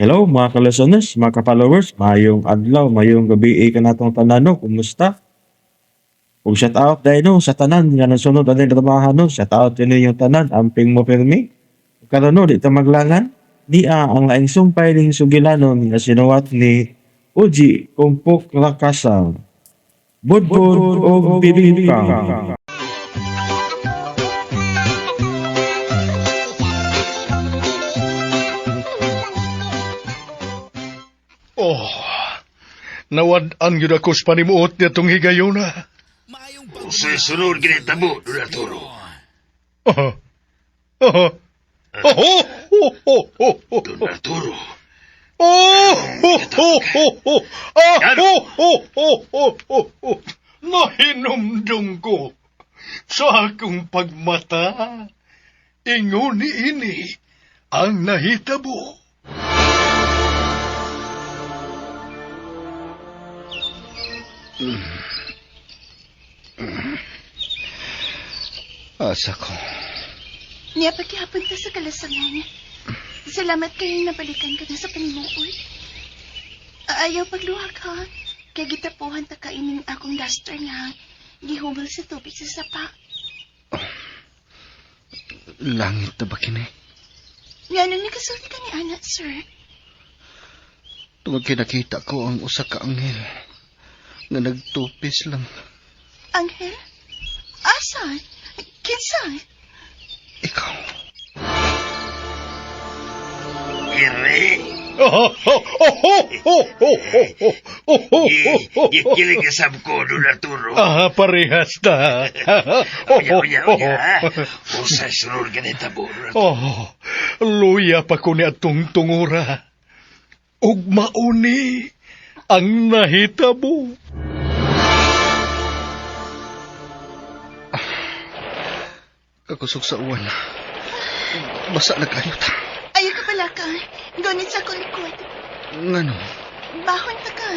Hello mga ka-listeners, mga ka-followers, mayong adlaw, mayong gabi kanatong tanan no, kumusta? Ug shout out dahil no, sa tanan nga nasunod ani dramahan no, shout out din yung tanan, amping mo pirmi. Karon no, di ta maglangan, niya ang laing sumpay ning sugilanon nga sinuwat ni Uji Kumpok Rakasang. Budbud og bibingka. Oh, nawad-an gyud ako sa panimuot niya higayona. Sa sunod ginitabo, Don Arturo. Oh, oh, oh, oh, oh, oh, oh, Don Arturo. oh, oh, oh, oh, oh, ah, oh, oh, oh, oh, oh, oh. Nahinumdum ko sa akong pagmata. Ingon ni ini ang nahitabo. Asa ko. Niya paghihapon ta sa kalasangan. Salamat kayo nabalikan ka na sa panimuot. Ayaw pagluha ka. Kaya gitapuhan ta kaining akong duster nga gihumal sa tubig sa sapa. Langit na ba kini? Nga nung nakasulti ka ni Ana, sir. Tungod kay nakita ko ang usa ka anghel nga nagtupis lang. Anghel? Asa? Kinsa? Ikaw. Ire. Oh, oh, oh, oh, oh, oh, oh, oh, oh, oh, oh. Gikilig kasab ko, Don Arturo. Ah, parehas na. Unya, unya, unya. Usa sunod ginitabo, Don Arturo. Oh, luya pa ko ni atong tungura. Ug mauni ang nahitabo. Kakusog sa uwan. Basa na kayo ta. Ayaw ka pala ka. Gunit sa akong likod. Ngano? Bahon ta ka.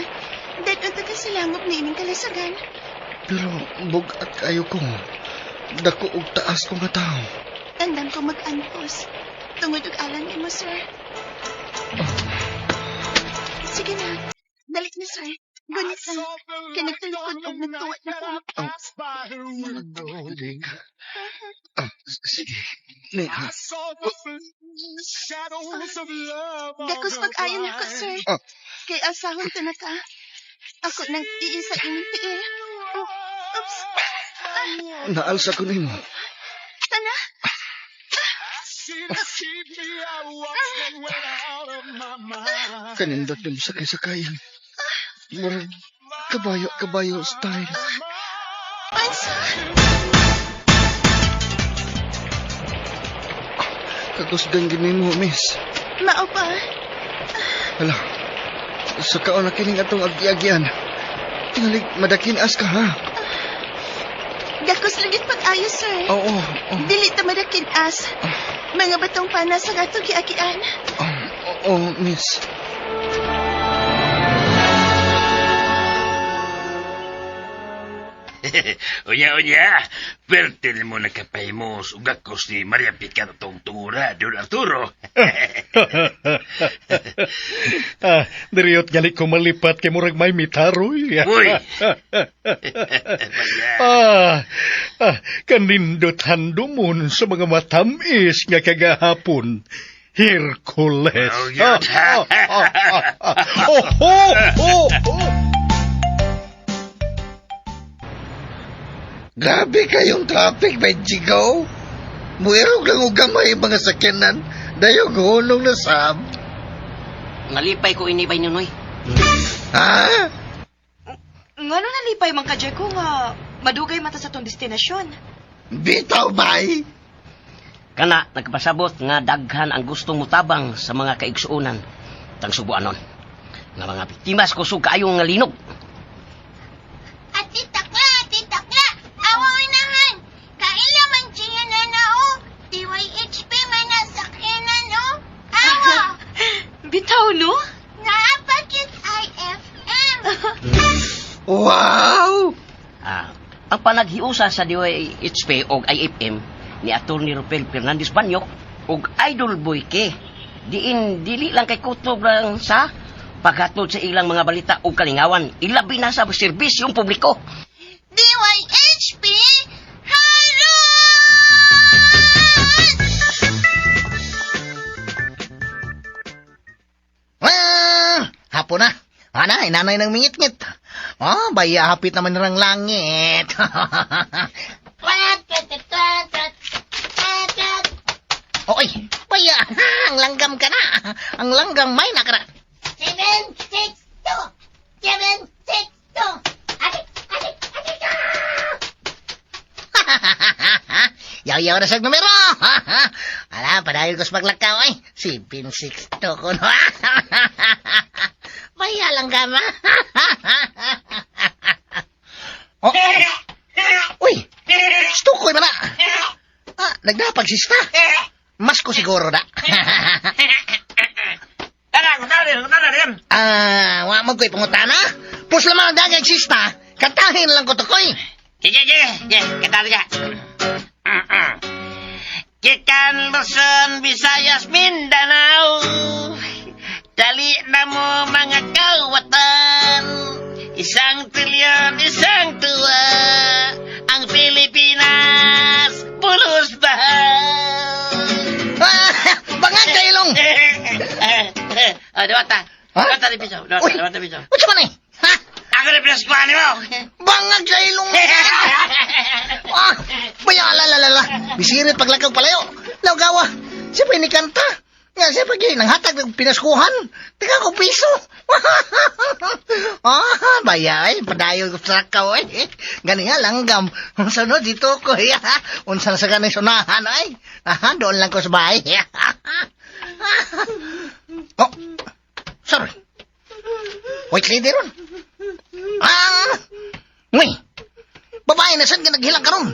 Dito ta ka sa langop na ining kalasagan. Pero bugat kayo ko. Dako og taas ko nga tao. Tandang ko mag-antos. Tungod og alang nimo, sir. Sige na. Dalik na, sir. Gunit na. Kaya nagtalikod og nagtuwa na ko. Dali ka. Ah, sige. Ni, ha? Gakos pag-ayon ako, sir. Ah. Kay asahon ta na ka. Ako nang iisa ining tiil. Oh, oops. Naalsa ko nimo. Sana. Kanindot nimo sakay-sakayan. Murag kabayo kabayo style. Pansa. Kakusgan gini mo, miss. Mao pa. Hala, sa kaon na kining atong agi-agian. Tingalig, madakinas ka, ha? Gakos lagit pag-ayo, sir. Oo, oo, Dili ta madakin-as. Mga batong panas ang atong giagian. oo, oo, miss. Unya, unya. Perte mo nakapahimos ug gakos ni Maria Picar tong tungura, Don Arturo. Ah, diriyot gali ko malipat kay murag may mitaroy. Uy. Ah, ah, kanindot handumon sa mga matamis nga kagahapon. Hercules. Oh, yun. Ah, ah, ah, ah. Oh, oh, oh, oh. Grabe kayong traffic, may jigaw. Muirog lang og gamay ang mga sakyanan. Dayog hunong na sab. Ngalipay ko ini bay Nunoy. Ha? Ngano nalipay man ka, Jeko, nga madugay mata sa tong destinasyon. Bitaw, bay! Kana nagpasabot nga daghan ang gustong mutabang sa mga kaigsuonan tang subuanon. Nga mga biktima sa kusog kaayong nga linog. Ati takla, ati takla. Awa unahan. Kaila man siya na na o. DYHP man na sakyanan o. Awa. Bitaw, no? Naapakit IFM. Wow! Ah, ang panaghiusa sa DYHP og IFM ni Atty. Rupel Fernandez Banyok og Idol Boy K. Diin dili lang kay kutob lang sa paghatod sa ilang mga balita ug kalingawan, ilabi na sa serbisyong publiko. DYHP Haros! Ah, hapon na. Ana, inanay ng mingit-ngit. Oh, baya hapit naman ng langit. Oy, baya, ang langgam ka na. Ang langgam may nakara. 7, 6, 2! 7, 6, 2! Adik, adik, adik! Yaw-yaw na sa numero. Ala, padayon ko sa paglakaw ay. 762 ko no. Baya langgam ah. Oh. Uy, stukoy man na. Ah, nagdapag sista. Mas ko siguro na. Tara, kutara, kutara, rin. Ah, wa mo ko'y pangutana. Pus lamang ang dagag sista. Kantahin lang ko to koy. Sige, sige, sige, katari ka. Kikan Luzon, Visayas, Mindanao. Dali na mo mga kawatan. Isang trilyon, isang tuwa. Ang Pilipinas, pulos ba? Ah, bangag kailong. Oh, diwata. Ha? Diwata ni piso. Diwata, Uy. diwata piso. Unsa man eh? Ha? Ako na pinaskuhan mo. Bangag sa ilong. Ah, baya ala la la la. Bisirit paglakaw palayo. Lawgawa. Siya pa kanta. Nga siya pa gyud nanghatag ng pinaskuhan. Taga ko piso. Ah, baya ay padayon ko sa lakaw ay. Gani nga langgam. Sunod dito ko. Unsa na sa ganay sunahan ay. Aha, doon lang ko sa bahay. Oh, sorry. Wait, lady ron. Ah! Uy! Babae na saan ka naghilang karon?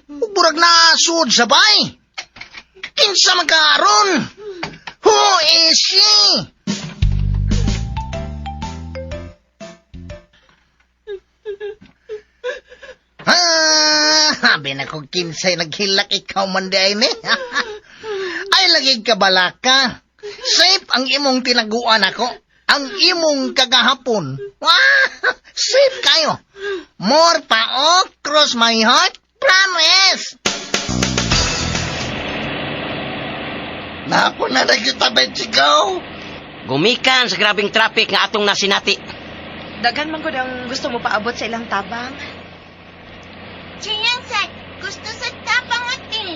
Ug Burag na sud sa bay. Kinsa man ka ron? Who is she? Ah, sabi na kung kinsay naghilak ikaw man di ay ni. Ay lagi ka balaka. Safe ang imong tinaguan ako. Ang imong kagahapon. Wah, safe kayo. More pa oh, cross my heart, promise. Nako na nagkita Benchigo. Gumikan sa grabing traffic nga atong nasinati. Daghan man gud ang gusto mo paabot sa ilang tabang. Chiyang sad, gusto sa tapang ati.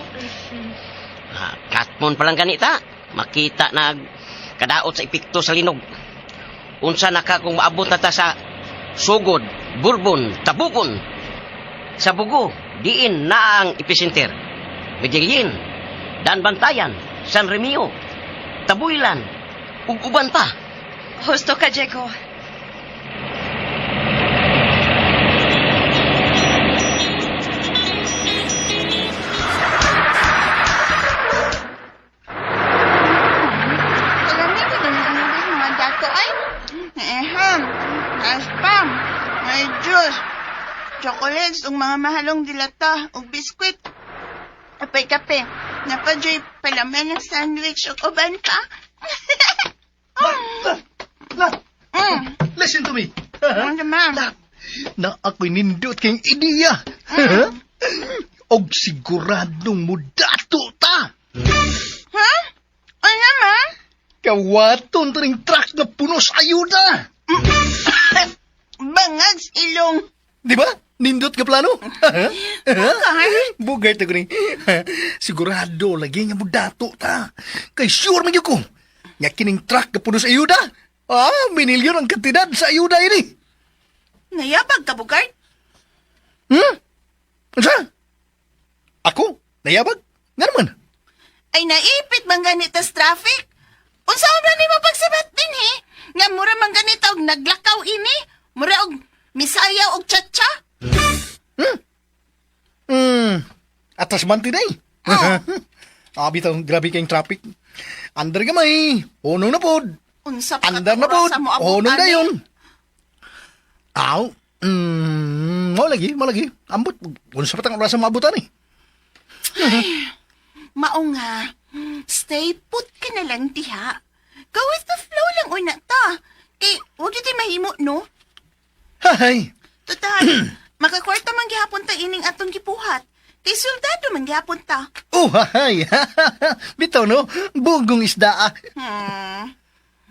Ah, katmon pa lang ganita. Makita na kadaot sa epekto sa linog. Unsa na ka kung maabot na ta sa Sugod, Bourbon, Tabukon. Sa Bugo, diin na ang epicenter. Medellin, Danbantayan, San Remio, Tabuilan, ug uban pa. Husto ka, Diego. Alam niyo kung ano ba yung mga dato ay? May ham, may spam, may juice, chocolates, ug mga mahalong dilata, ug biskwit. Apay kape, napajoy palaman ng sandwich ug uban pa. Listen to me. Ano ma'am? Na ako'y nindot kayong ideya. Og siguradong mudato ta. Ha? Ano ma'am? Kawaton ta ning truck na puno sa ayuda. Bangag sa ilong. Di ba? Nindot ka plano? Bugay ta ko ni. Sigurado lagi nga mudato ta. Kay sure man gyud ko. Nga kining truck na puno sa ayuda. Ah, minilyon ang kantidad sa ayuda ini. Nayabag ka, Bugard? Hmm? Unsa? Ako? Nayabag? Nga naman. Ay naipit man ganito sa traffic. Unsa man nimo pagsabat din he? Nga mura man ganito og naglakaw ini, mura og misayaw og tsa-tsa. Atas man tinay. Ah, bitaw, grabe kayong traffic. Andar gamay. Unong na pod. Unsa pa Andar na pod. sa mo abot Unong na ani? yun. Aw. Mo lagi, mo lagi. Ambot. Unsa pa tang oras sa maabutan eh. Mao nga. Stay put ka na lang diha. Go with the flow lang una ta. Kay, wag yun mahimo, no? Hay! Total, makakwarta man gihapon ta ining atong gibuhat. Kay soldado man gihapon ta. Oh, hay! Bitaw, no? Bugong isda, ah.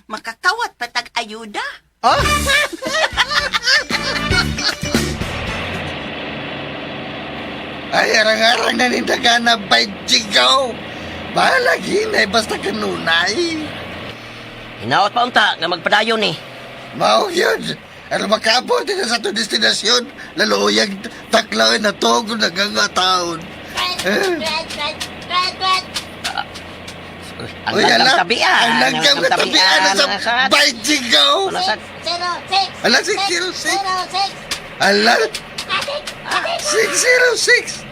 Makakawat patag ayuda. Ah? Ay, arang-arang na nindaga na jigaw. Bahalag hinay, basta kanunay. Hinaot pa unta nga magpadayon ni. Mao yun. Ano makaabot din sa itong destinasyon, laluyag taklawin na togo na gangataon. Ang Uy, langgam ala, tabian. Ang langgam na tabian sa Baijigaw. Ano sa Ala, 606. Ala, 606.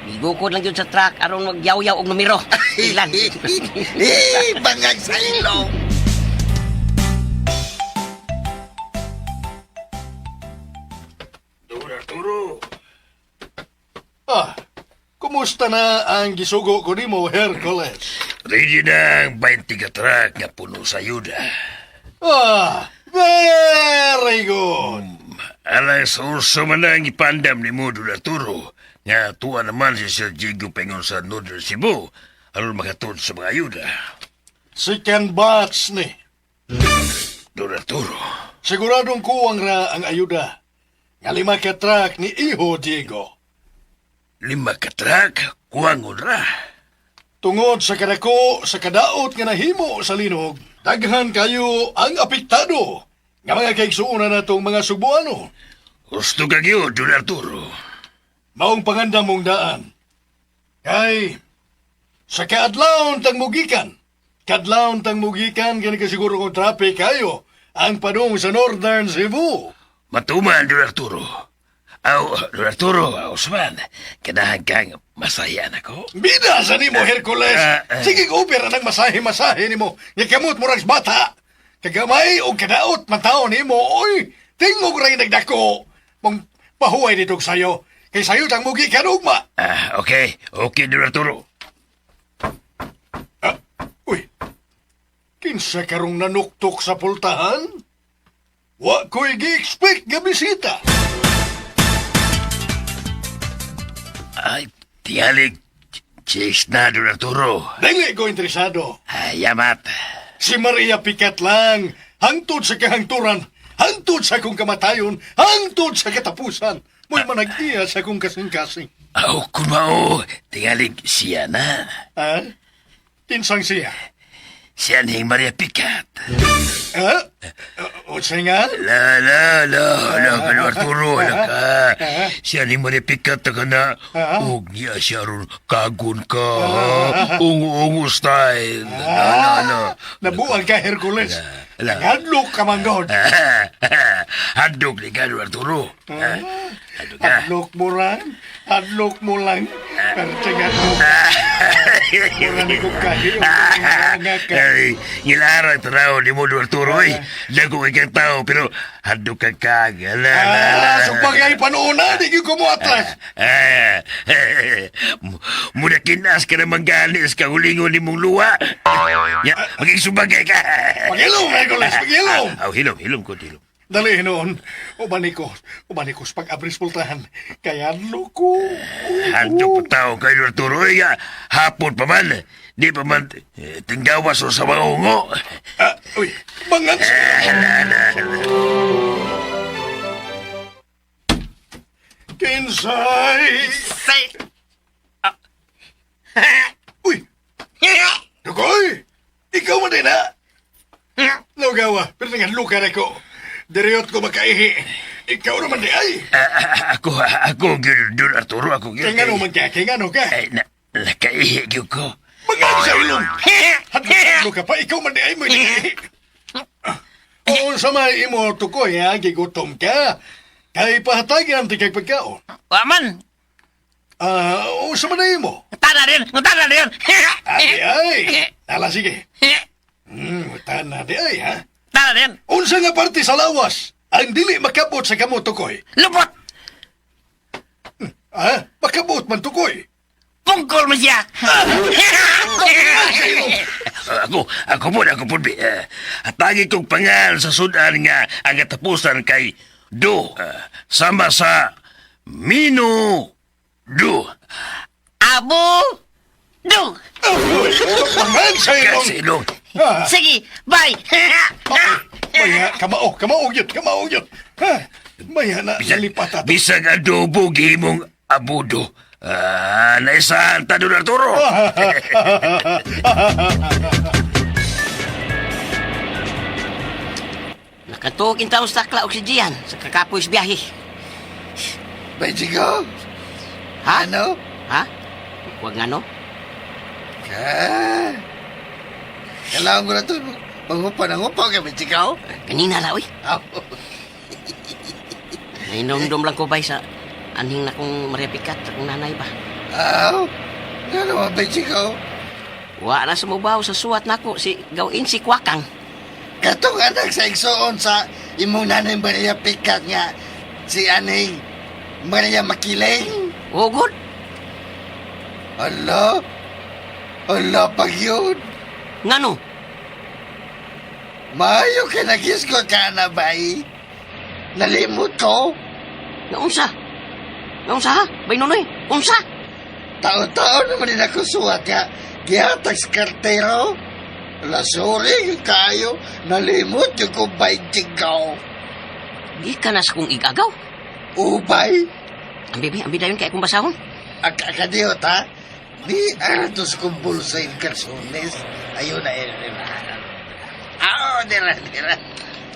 Gigukod lang yun sa truck aron magyawyaw og numero. Ilan. Eh, bangag sa ilong. Don Arturo, Ah, kumusta na ang gisugo ko nimo, Hercules? ready na ang 20 ka truck nga puno sa ayuda. Ah, very good. Alang sa urso man ang ipandam ni mo, Don Arturo, nga tuwa naman si Sir Diego Pengon sa Northern Cebu, aron makatod sa mga ayuda. Second batch ni. Don Arturo, Siguradong kuwang ra ang ayuda. Nga lima ka truck ni Iho Diego. lima ka truck, kuwangon ra. Tungod sa kadako sa kadaot nga nahimo sa linog, daghan kayo ang apektado. Nga mga kaigsuonan natong mga Subuano. Gusto ka gyud, Don Arturo. Maong pangandam mong daan. Kay, sa kaadlawon tang mugikan, kadlawon tang mugikan, gani ka siguro kung traffic kayo, ang padung sa Northern Cebu. Matuman, Don Arturo. Aw, Don Arturo, aw, Usman, kanahan kang masaya na ko. Bida sa nimo, Hercules! Ah, ah. Sige, opera ng masahe-masahe nimo. Nga kamot mo rags bata. Kagamay o kadaot man tao nimo, oy! Tingog ray nagdako. Mong pahuway dito sayo. Kay sayo tang mugikan ugma. Ah, okay. Okay, Don Arturo. Ah, uy, kinsa karong nanuktok sa pultahan? Wa ko'y gi-expect nga bisita. Ay, tiyalig. Chase na, Don Arturo. Dili ko interesado. Ay, yamat. Si Maria Picat lang, hangtod sa kahangturan, hangtod sa akong kamatayon, hangtod sa katapusan. Mo'y manag-iya sa akong kasing-kasing. Aw, kumao. Tingalig siya na. Ha? Kinsang siya? Siya ni Maria Picat. Ha? O siya nga? La, la, la, la, ka, Don Arturo, la ka. Siya ni Maria Picat ka na. Huwag niya siya ron kagon ka. ha? Ungo-ungo style. La, la, la. Nabuang ka, Hercules. La. Ngadlok ka man God. Handog ni ka, Don Arturo. Ha? Handog ka. Hadlok mo lang. Hadlok mo lang. Pero tigat mo. Mura ni kong kahi. Nga ka. Ay, ngilarang tanaw ni mo, Don Arturo, eh. Lago kang tao, pero handog ka kag. La, la, la. Ah, so bagay panuuna, di ko mo atras. Ah, muna kinas ka na manggalis ka hulingon ni mong luwa. Ya, maging subagay ka. Pagilom, Hercules, pagilom. Ah, oh, hilom, hilom ko, hilom. Dali noon. Uban ko. Uban ko sa pag-abris pultahan. Kaya loko. Handog pa tao kay Don Arturo, eh, ah, hapon pa man. Di pa man eh, tinggawas o sa mga ungo. Ah, uy, bangan sa... Ah, la, la, la. Kinsay! Say, Uy! Dukoy! Ikaw man din, ha? Lugawa, pero nga luka na ko. Diriyot ko makaihi. Ikaw naman di ay. Ah, ah, ako, ako, gyud, Don Arturo, ako gyud. Kaya nga man ka, kaya nga ka. Ay, na, nakaihi gyud ko. Bangan sa ilong! Hadlok ka pa, ikaw man di ay mo nakaihi. Oo, sa may imo tukoy, ha? Gigutom ka. Kay pahatagan ti kag pagkaon. wa man. Ah, oo, sa man ay imo. Tana rin, tana rin. Adi ay. Nala, sige. Tana di ay, ha? Tana rin. Unsa nga parte sa lawas ang dili makabot sa kamo tukoy? Lupot. Ha? Makabot man tukoy. Pungkol man siya. Ako po, bi. Hatagi kong pangal sa sudan nga ang katapusan kay Do. Sama sa Mino Do. Abu Do. Pangal sa ilong. Kasi ilong. Sige, bye. Maya, kamao, kamao yun, kamao yun. Ha? Maya na, nalipat ato. Bisag adobo gihimong abudo. Naisahan ta Don Arturo. Nakatuok in taon sa takla og si Gian sa kakapoy sa biyahe. Benjigo, Ha? ano? Ha? Huwag nga no? Ka? Kailangan ko na ito. Mangupa-nangupa ka, Benjigo. Kanina la, uy. Aw. Nainomdom lang ko bay sa anhing na kong Maria Picat, akong nanay ba. Aw. Ano naman, Benjigo? Wa na sumubaw sa suwat nako si gawin si Kwakang. Katong anak sa igsoon sa imong nanay Maria Picat nga si aning Maria Makiling. Ugod. Ala? Ala pag yun. Ngano? Maayo ka nagisgo ka na bay. Nalimot ko. Naunsa? Naunsa ha? Bay Nonoy, unsa? Taon-taon naman din ako suwat nga. Gihatag sa kartero. Ala, sorry kayo. Nalimot yung kubay jigaw. Di ka na sa kong igagaw. Ubay? Ang bibi, ang bidayon kay akong basahon. Ang kakadiyot ha? Di aratos kong bulsa yung karsones. Ayun na, ayun na. Ah, oh, dira, dira.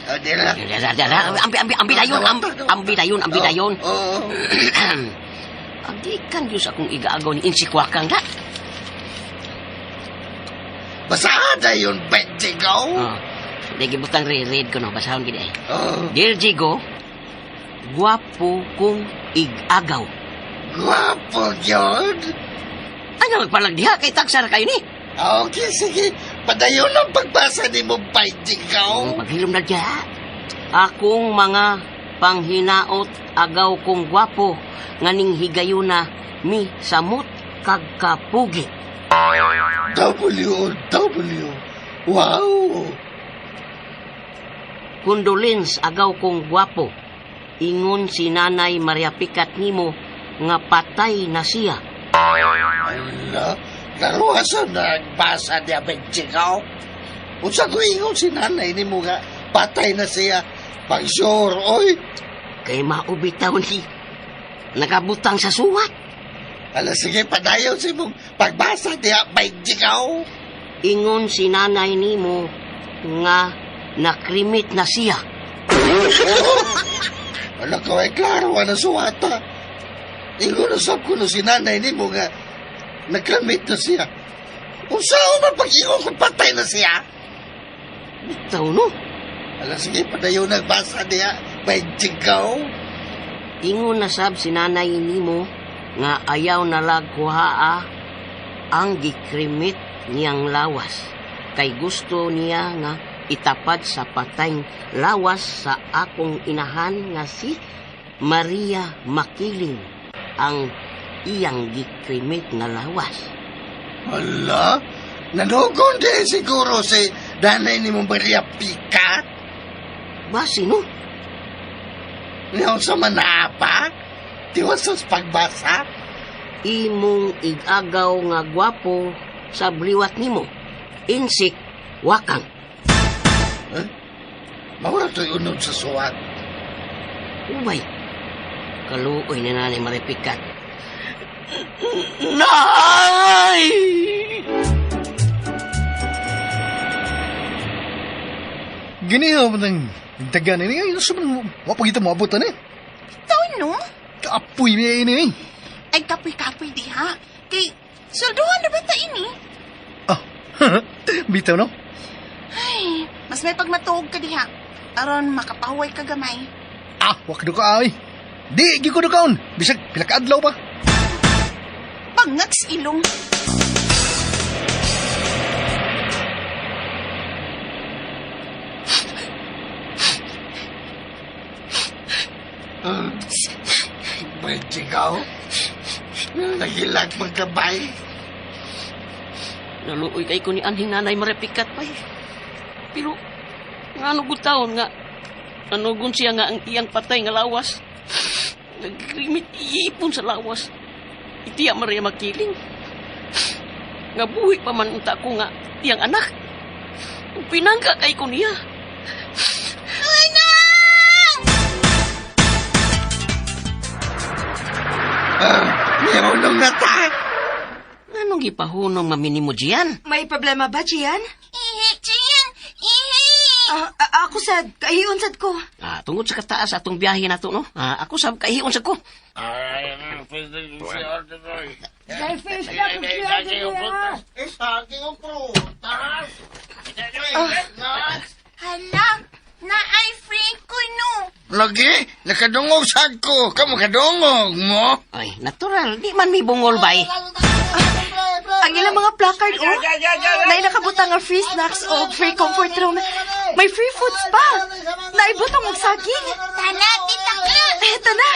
Oh, dira. Dara, dara, ambi, ambi, ambi dayon, ambi, ambi dayon, ambi dayon. Oo. Agi kan Diyos akong igaagaw ni Insikwakang da. Basahan na yun, Benjigo. Oh. Di gibutang re-read ko no, basahon gid ay. Oh, Dear Jigo, gwapo kong igagaw. gwapo yun. Ano magpalag diha kay taksar kayo ni? Okay, sige. Padayon ang pagbasa ni mo, Benjigo. Ang paghilom na diha. Akong mga panghinaot agaw kong gwapo nganing higayuna mi samot kag kapugi. W, W. Wow. Condolence agaw kong gwapo. Ingon si Nanay Maria Picat nimo nga patay na siya. Ala, laruasan na nagbasa niya, Benjigo. Unsa ko ingon si nanay ni mo nga, patay na siya. Pag sure, oy. Kay maubitaw ni nakabutang sa suwat. Ala, sige, padayon si mong pagbasa niya, Benjigo. Ingon si nanay nimo nga nakrimit na siya. Ala ko ay klaro, ano suwata. Ingon usab ko no si nanay ni mo nga, nagkamit na siya. Unsa man pag-ingon kung patay na siya? Bitaw no. Ala, sige, padayon nagbasa niya, Benjigo. Ingon na sab si nanay nimo nga ayaw nalag kuhaa ang gikrimit niyang lawas. Kay gusto niya nga itapad sa patayng lawas sa akong inahan nga si Maria Makiling ang iyang gikrimit nga lawas. Ala, nanugon din siguro si nanay ni mo Maria Picat. Basi no? Ngayon sa manapa, tiwas sa pagbasa. Imong igagaw nga gwapo sa bliwat nimo. Insik wakang. Maura to'y unod sa suwat. Ubay. Kaluoy na nanay Maripikat. Nay! Gini ha, nang dagan ini, ay, sobrang wapagita mo abutan eh. Taon no? Kaapoy niya ini eh. Ay kapoy-kapoy diha. Kay sweldohan na ba ta ini? Ah, bitaw no? Ay, mas may pagmatuog ka diha. Aron makapahuway ka gamay. Ah, wak do ka ay. Di, gi ko do kaon. Bisag, pila ka adlaw pa. Bangag sa ilong. Benjigo? Nagilak magkabay. Naluoy kay ko ni anhing nanay Maripikat pa eh. Pero, nga ano taon nga, nanugon siya nga ang iyang patay nga lawas. Nagrimit iipon sa lawas. Itiya Maria makiling. Nga buhi pa man unta ko nga iyang anak. Pinangka kay ko niya. Meron na ta. Anong gipahunong mamini mo diyan? May problema ba, Gian? Ihi, Gian! Ihi! Ako sad, kaiyon sad ko. Ah, tungod sa kataas atong biyahe nato no. Ah, ako sab kahiyon sa ko. Hala, naay free ko no. Lagi, nakadungog sad ko. Kamu kadungog mo. Ay, natural, di man mi bungol bay. Ang ilang mga placard, oh. Naay nakabutang nga free snacks o free comfort room. May free foods pa. Naibutang og saging. Tana, tita ka! Eto na.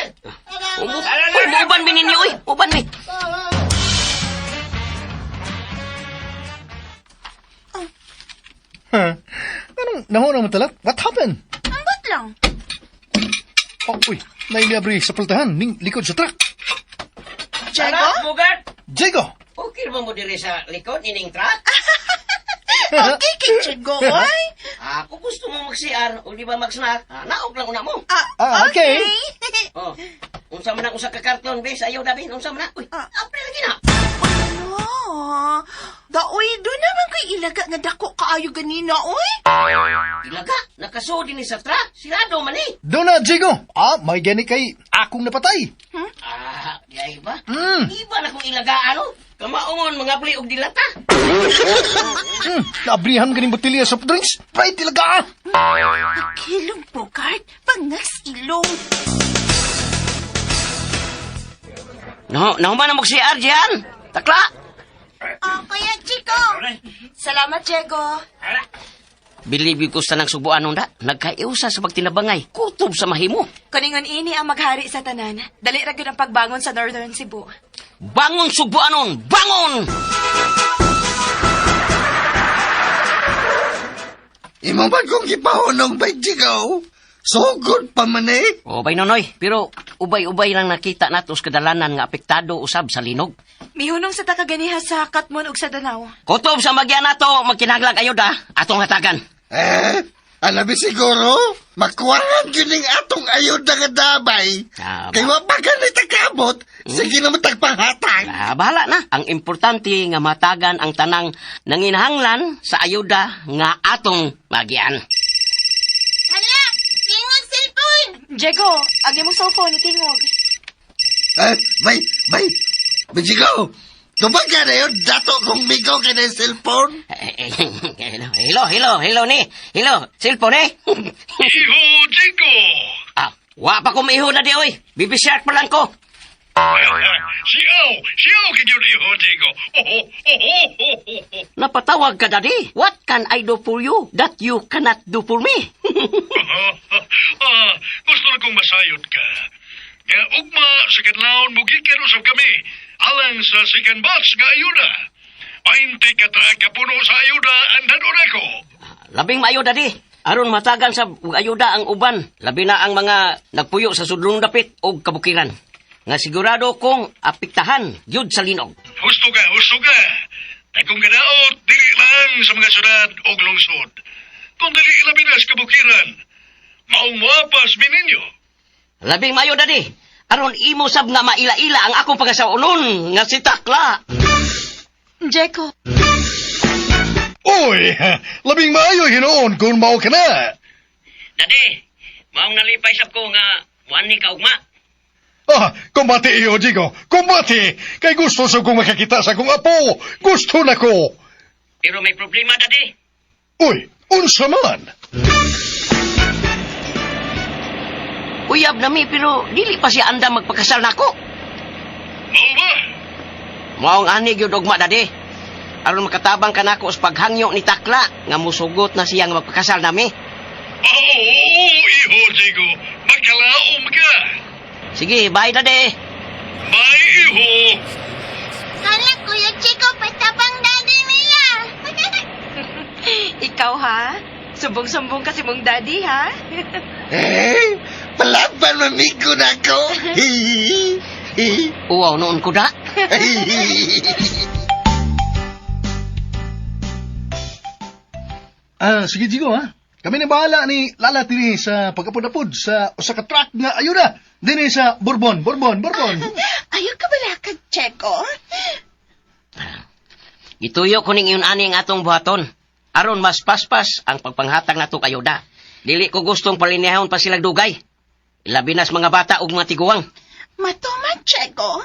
Uy, muuban mi ninyo oy, uban mi. Anong nahuna mo talat? What happened? Ambot lang. Oh, uy, nailiabri sa pultahan ning likod sa truck. Diego? Bugart. Diego! Okay ba mo diri sa likod ining truck? Okay kay Diego, oy. Ah, kung gusto mo mag-CR o di ba mag-snack, ah, naog lang una mo. Ah, okay. Oh. Unsa man ang usa ka karton, bes? Ayaw dabi, unsa man na? Uy, apre lagi na. Ano? Daoy, doon naman kay ilaga nga dako kaayo ganina, oy. Ilaga, nakasudi ni sa truck. Sirado man eh. Doon na, Diego! Ah, may gani kay akong napatay. Ah, di ay ba? Mm. Di ba na kung ilaga ano? Kamaungon mga bli og dilata. Naabrihan ganing botelya soft drinks. Right, ilaga ah! Kilong Bogart, pangas ilong. No, nahuman na mag-CR diyan. Takla. Oh, Kuya Chico. Salamat, Diego. Bilib ko sa nang subuan nunda. Nagkaiusa sa pagtinabangay. Kutob sa mahimo. Kuningon ini ang maghari sa tanan. Dali ra gyud ang pagbangon sa Northern Cebu. Bangon subuanon! Bangon! Imo man kong gipahunong bay, Diego? Sugod pa man eh. O, bay nonoy, pero ubay-ubay lang nakita nato sa kadalanan nga apektado usab sa linog. Mihunong sa takaganiha sa Katmon ug sa Danau. Kutob sa magya nato, magkinahanglag ayuda, atong hatagan. Eh, alabi siguro, makuwahan yun yung atong ayod na nga dabay. Ah, Kay wa pa ganit takabot, sige naman tagpanghatag. Ah, bahala na. Ang importante nga matagan ang tanang nanginahanglan sa ayuda nga atong magyan. Hala, tingog cellphone. Diego, ang imong cellphone itingog. Eh, bay, bay, bay, Diego, tubag ka na yun, dato kong migo ka na yung cellphone. Eh, eh, Hello, hello, hello, hello ni. Hello, cellphone eh. Iho, Diego! Ah, wa pa ko maiho na di oy. Baby shark pa lang ko. Siyaw! Siyaw kay Iho, Diego! Oh, oh, oh, oh, oh. Napatawag ka daddy. What can I do for you that you cannot do for me? Ah, gusto na kong masayod ka. Nga ugma sa kadlawon mo gikan usab kami alang sa second batch nga ayuda. 20 ka truck ka puno sa ayuda ang dadura ko. Labing maayo daddy. Aron matagan sa ayuda ang uban, labi na ang mga nagpuyo sa sudlong dapit og kabukiran. Nga sigurado kong apiktahan gyud sa linog. Husto ka, husto ka. Dagkong gadaot, dili lang sa mga syudad og lungsod. Kung dili labi na sa kabukiran, maong muapas mi ninyo. Labing maayo daddy. Aron imo sab nga maila-ila ang akong pangasawon nga si Takla. Diego, Uy, labing maayo hinuon kung mao ka na. Daddy, maong nalipay sab ko nga wani ka ugma. Ah, kumbate iyo, Diego. Kumbate! Kay gusto sa kong makakita sa akong apo. Gusto na ko. Pero may problema daddy. Uy, unsa man? Uyab na mi pero dili pa siya andam magpakasal nako. Mao ba? Maong ani gyud ugma daddy. Aron makatabang ka nako sa paghangyo ni Takla nga musugot na siya nga magpakasal nami. Oo, iho, Diego. Magkalaom ka. Sige, bye daddy. Bye, iho! Hala, Kuya Chico, patabang daddy niya. Ikaw ha? Sumbong-sumbong kasi mong daddy ha? Eh, palaban mamigo na ako. Uwaw noon ko da. Ah, sige Jigo ha. Kami na bahala ni Lala tini sa pag-apod-apod sa usa ka truck nga ayuda dinhi sa Bourbon, Bourbon, Bourbon. Ayaw ka balakad, Checo. Gituyo ko ning iyon ani ang atong buhaton. Aron mas paspas ang pagpanghatag nato kayuda. Dili ko gustong palinihon pa silang dugay. Labi nas mga bata ug mga tiguang. Matuman, Checo.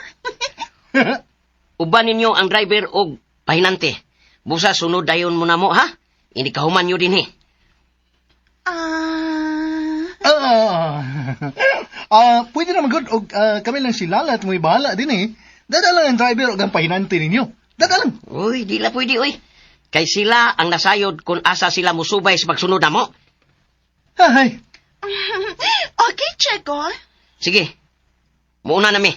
Uban ninyo ang driver og pahinante. Busa sunod dayon mo na mo ha. Ini kahuman nyo dinhi. Ah, Ah, pwede naman good og kami lang si Lala at mo'y bahala din eh. Dada lang ang driver og ang pahinante ninyo. Dada lang. Uy, di la pwede uy. Kay sila ang nasayod kung asa sila musubay sa pagsunod na mo. Hay. okay, Checo. Sige. Muuna nami.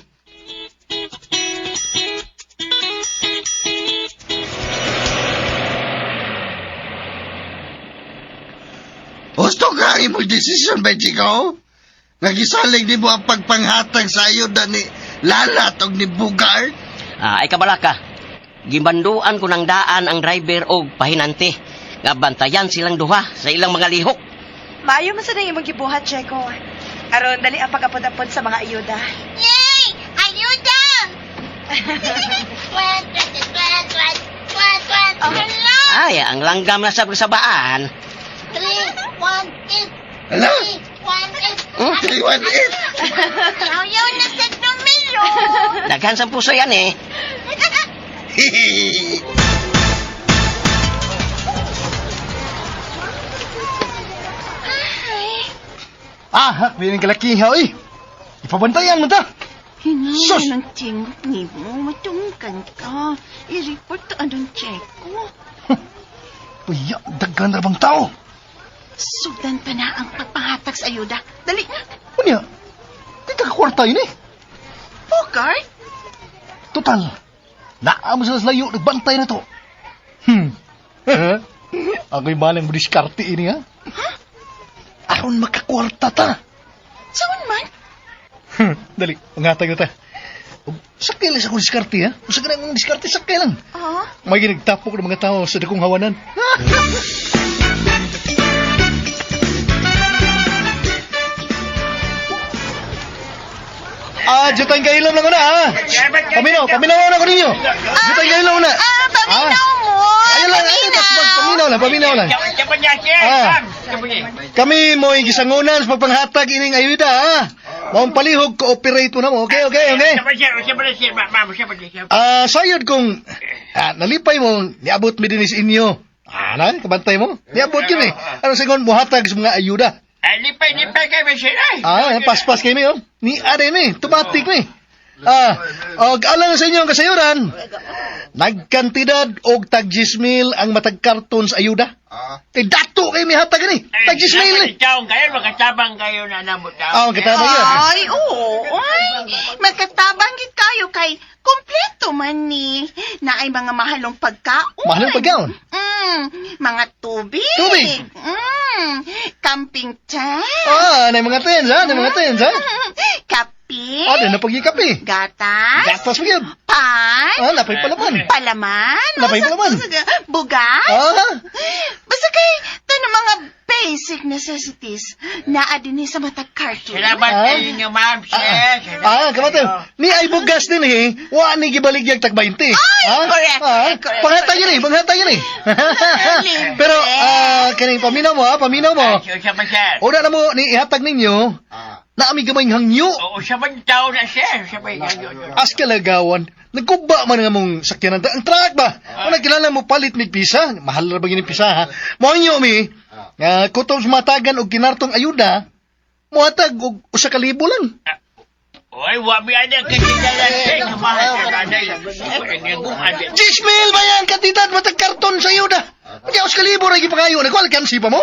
Husto ka ang imong desisyon ba, Chico? Nagisalig ni mo ang pagpanghatag sa ayuda ni Lala og ni Bugart? Ah, ay kabalaka. Gibanduan ko ng daan ang driver og pahinante. Nga bantayan silang duha sa ilang mga lihok. Maayo man sa nang imong gibuhat, Checo. Aron dali ang pag-apod-apod sa mga ayuda. Yay! Ayuda! Twat, twat, twat, twat, twat, twat. Hello! Ay, ang langgam na sa sabaan. 3, 1, 8. Hala? 3, 1, 8. Hmm? 318! Ayaw na sa numero. Daghan sa puso yan eh. Ay, Ah, hak, bining kalakiha oy. Ipabantayan mo ta. Sus! hingi ng tingog ni mo. Matungkan ka. I-report to anong Checo. Uy, daghan ra bang tao? Sugdan pa na ang pagpangatag sa ayuda. Dali na. Unya, di ka kwarta yun eh. Bogart? Total, naa mo sila sa layo, nagbantay na to. Ako'y malang mo diskarte ini ha. Aron makakwarta ta. Saan man? Dali, pangatag na ta. Sakay lang sa akong diskarte ha. Usa ka na akong diskarte, sakay lang. Ah? May ginagtapok ng mga tao sa dakong hawanan. Ah, jutang kailom lang una ha. Paminaw, paminaw na ko ninyo. Jutang kailom na. Ah, paminaw mo! Ayun lang, ayun, paminaw lang, paminaw lang. Ah. Kami mo'y gisangunan sa pagpanghatag ining ayuda ha. Maong palihog cooperate mo na mo. Okay, okay, okay. Ah, sayod kung nalipay mo niabot mi dinhi sa inyo. Ah, na, kabantay mo. Niabot yun eh. Ano sigon muhatag sa mga ayuda. Lipay-lipay kayo, sir. Ah, paspas kay mi oh. Ni ade mi, tumatik mi. Ah, og alang sa inyo ang kasayuran. Nagkantidad og tag 10,000 ang matag karton sa ayuda. Kay dato kay mi hatag ani. Tag 10,000 ni. Ikaw kayo, makatabang kayo na namot. Ah, katabang yun. Ay, oo. Ay, makatabang gid kayo kay kompleto man ni. Na ay mga mahalong pagkaon. Mahalong pagkaon? Mga tubig. Tubig? Camping tent. Ah, na mga tens ha, na mga tens ha. Kape. Ah, na pagikape. Gatas. Gatas mo yun. Pan. Ah, napay palaman. Palaman. Napay palaman. Bugas. Ah, Basta kay tanong mga basic necessities naa din sa matag cartoon. Salamat Ah. sa inyo, ma'am, sir. Salamat Ah, kamatay. kayo. Ni ay bugas din eh. Wa ni gibaligyag tag 20. Ay, Ah? correct, Ah, correct, correct. Panghatag yun eh, panghatag yun eh. Libre. Pero kaning paminaw mo ha, paminaw mo. Ay, siya ba, sir? Una na mo ni ihatag ninyo. Naami gamay hangyo. Oo, siya ba yung tao na, sir? Siya ba yung As kalagawan, nagkuba man nga mong sakyanan. Ang truck ba? Wala kilala mo palit mig pisa. Mahal ra ba gini pisa ha? Mo hangyo mi. Nga kutob sa matagan og kinartong ayuda, mohatag og usa ka libo lang. Oy, wa mi ana kasi dala, sir. Samahan sa nanay. 10,000 ba yan kantidad matag karton sa ayuda? Hindi ako sa kalibo ra gipakayo. Nagkuha kansi pa mo?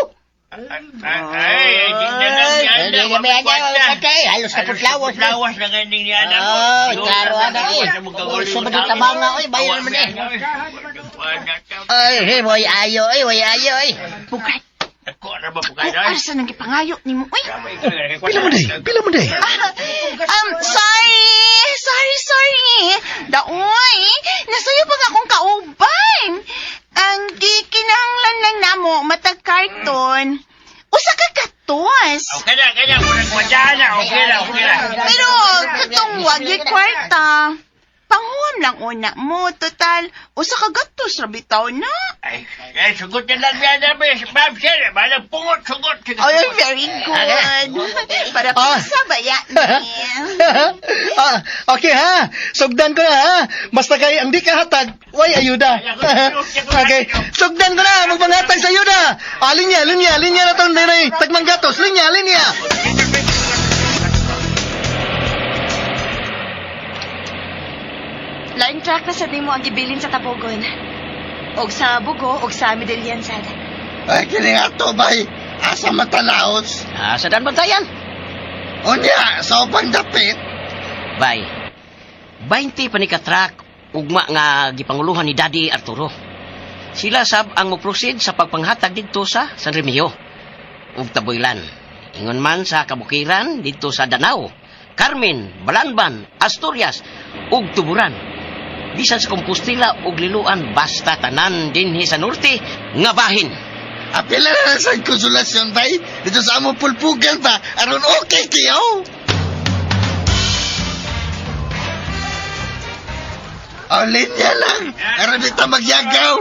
Ay, di na lang Ay, ni Ana. di na may ana, kay, halos na putlawas na. Lawas na nga ni Ana. Oh, klaro ana eh. Sa mga tabanga oy, bayan naman eh. Ay, hey, way ayo, ay, way ayo, ay. Bugay, Ako na ba bugay? kung asa nang gipangayo nimo, uy. Pila mo day, pila mo day. Sorry! Sorry, sorry! Daoy! Nasayo pa nga akong kauban! Ang di kinahanglan lang namo matag karton. Usa ka gatos. Okay na, okay na. Murag madana. Okay na, okay na. Pero katong wagi kwarta. Panghuam lang una mo. Total, usa ka gatos ra bitaw na. Ay, ay, sugot na lang ni Ana. Ma'am, sir. Malang pungot, sugot. Oh, you're very good. Para sa baya ni. Ah, okay ha. Sugdan ko na ha. Basta kay ang di ka hatag, way ayuda. Okay. Sugdan ko na, magpanghatag sa ayuda. Ah, linya, linya, linya na tong dinay. Tagmang gatos, linya, linya. Laing track na sa nimo ang gibilin sa Tabogon. Og sa Bugo, og sa Medellin sad. Ay, kini nga to, bay. Asa matalaos. Ah, sa dan bantayan. Unya, sa upang dapit. Bay. 20 pa ni ka truck ugma nga gipanguluhan ni Daddy Arturo. Sila sab ang moproceed sa pagpanghatag didto sa San Remigio ug Taboylan. Ingon man sa kabukiran didto sa Danao, Carmen, Balanban, Asturias ug Tuburan. Bisan sa Compostela ug Liloan basta tanan dinhi sa norte nga bahin. Apila na lang sa konsolasyon, bay. Dito sa among pulpugan ba? Aron okay kayo. O, linya lang. Aron dito magyagaw.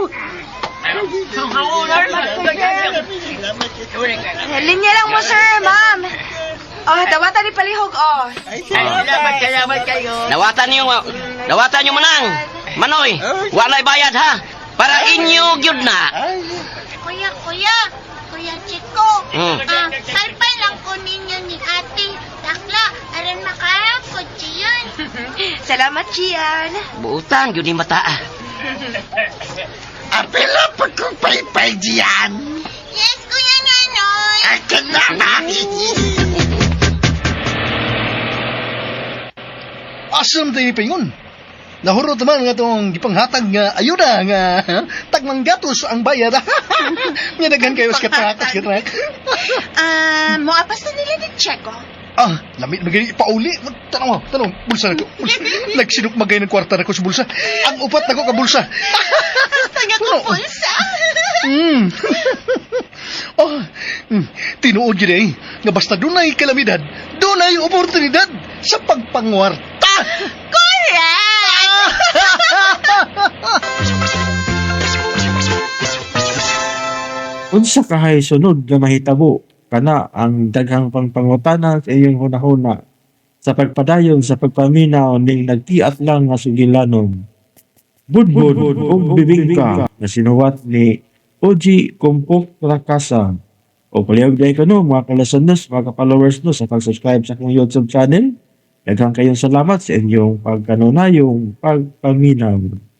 Linya lang mo, sir, ma'am. Oh, dawatan ni palihog, oh. Ay, salamat, salamat kayo. Dawatan niyo, dawatan niyo manang. Manoy, walay bayad ha. Para inyo gyud na. Kuya, kuya. Kuya Chico. Ah, salpay lang ko ninyo ni ate. Dakla, aron makaharap ko diyan. Salamat, Gian. Buutan gyud ni mata ah. Apila pa kong paypay diyan. Yes, Kuya Nanoy. Akin na ba? Asam tayo paingon. Nahurot naman nga itong gipanghatag nga ayuda nga tagmang gatos ang bayad. Nga daghan kayo sa katrak, sa katrak. Ah, moapas na nila ni Checo. Ah, lamit magay ipauli. Tanaw, tanaw, bulsa na ko. Bulsa. Nagsinok magay ng kwarta na ko sa bulsa. Ang upat na ko ka bulsa. Taga ko pulsa. Oh, tinuod yun eh. Nga basta dunay kalamidad, dunay oportunidad sa pagpangwarta. Correct! Unsa kahay sunod nga mahitabo kana ang daghang pangpangutana sa iyong hunahuna sa pagpadayon sa pagpaminaw ning nagtiat lang nga sugilanon. Budbud ug bibingka na sinuwat ni Oji Kumpok Rakasa. O palihog dahil ko no, mga kalasanos, mga followers no, sa pag-subscribe sa akong YouTube channel. Daghang kayong salamat sa inyong pagkanunayong pagpaminaw.